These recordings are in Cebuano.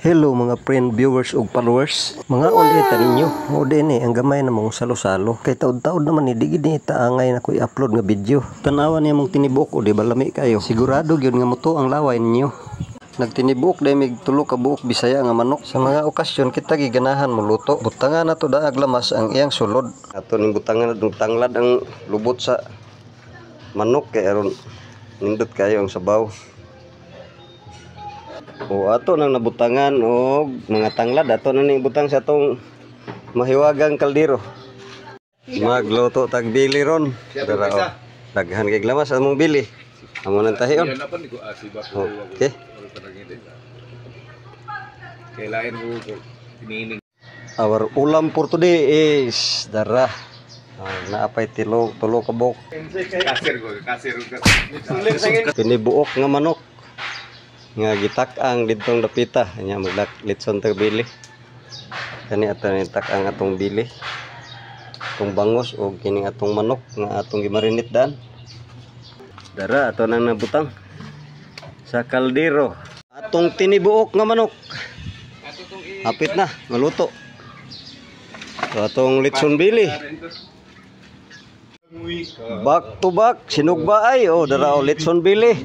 Hello mga friend, viewers ug followers. Mga ulit ninyo. Mao din ang gamay na mong salo-salo. Kay taod-taod naman ni, di gid ni taangay na ko i-upload nga video. Tanawa niya mong tinibuok o di ba lami kayo. Sigurado gyud nga muto ang laway ninyo. Nagtinibuok dahil mig tulo ka buok Bisaya nga manok. Sa mga okasyon kita giganahan mo luto. Butangan nato daag lamas ang iyang sulod. Ato ning butangan na tanglad ang lubot sa manok kay aron nindot kayo ang sabaw. O ato nang nabutangan og mga tanglad, ato na ning butang sa atong mahiwagang kaldero. Magluto tag bili ron. Dara o. Daghan kay lamas among bili. Amo nang tahion. Okay. Kailangan mo tinining. Our ulam for today is dara. Naapay tilo tulo ka buok. Kasir ko, kasir ko. Tinibuok nga manok nga gitak-ang didtong dapita nya magdak litson tag bili. Kani ato ni tak-ang atong bili. Atong bangos og kining atong manok nga atong gimarinate daan. Dara ato nang nabutang sa kaldero. Atong tinibuok nga manok. Hapit na maluto. So, atong litson bili. Back to back sinugba ay oh dara oh litson bili.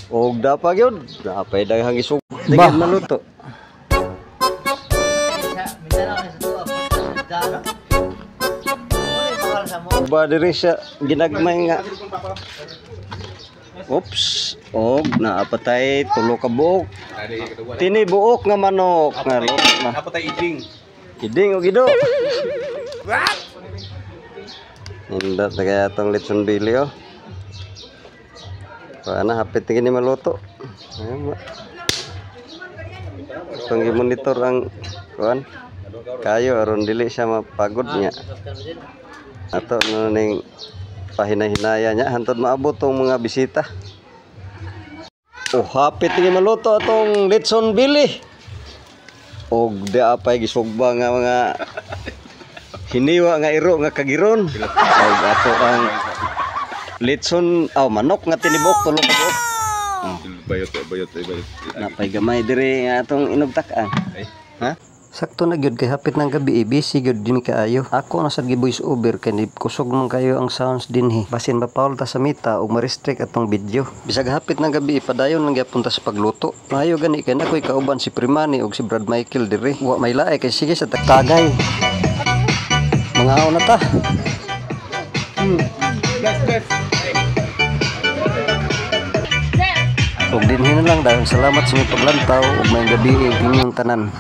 Og dapa gyud, napay daghang isug. Tigil maluto. Ba diri siya ginagmay nga. Oops, og naapatay tulo ka buok. Tinibuok nga manok nga luto na. Napatay iding. Iding og ido. Nindot na kaya atong litson bili oh. Paana hapit na gini maluto. Ayun ba. Itong i-monitor ang kuan. Kayo aron dili siya mapagod niya. Ato na ning pahinay-hinaya niya hantod maabot tong mga bisita. Oh, hapit na gini maluto atong litson bili. Og di apay gisugba nga mga hiniwa nga iro nga kagiron. Og ato ang litson aw manok nga tinibok tulo ka buok. Bayot bayot bayot. Napay gamay diri nga atong inugtak-an. Ha? Sakto na gyud kay hapit ng gabi, busy gyud din kaayo. Ako na sad gi-voice over kay kusog man kayo ang sounds dinhi. Basin mapaul ta sa mita ug ma-restrict atong video. Bisag hapit ng gabi, padayon lang gyapon ta sa pagluto. Maayo gani kay nakoy kauban si Primani ug si Brad Michael diri. Wa may laay kay sige sa tagay. Mangaon na ta. Bless, bless. Ug dinhi na lang dahil salamat sa inyong paglantaw ug maayong gabi inyong tanan.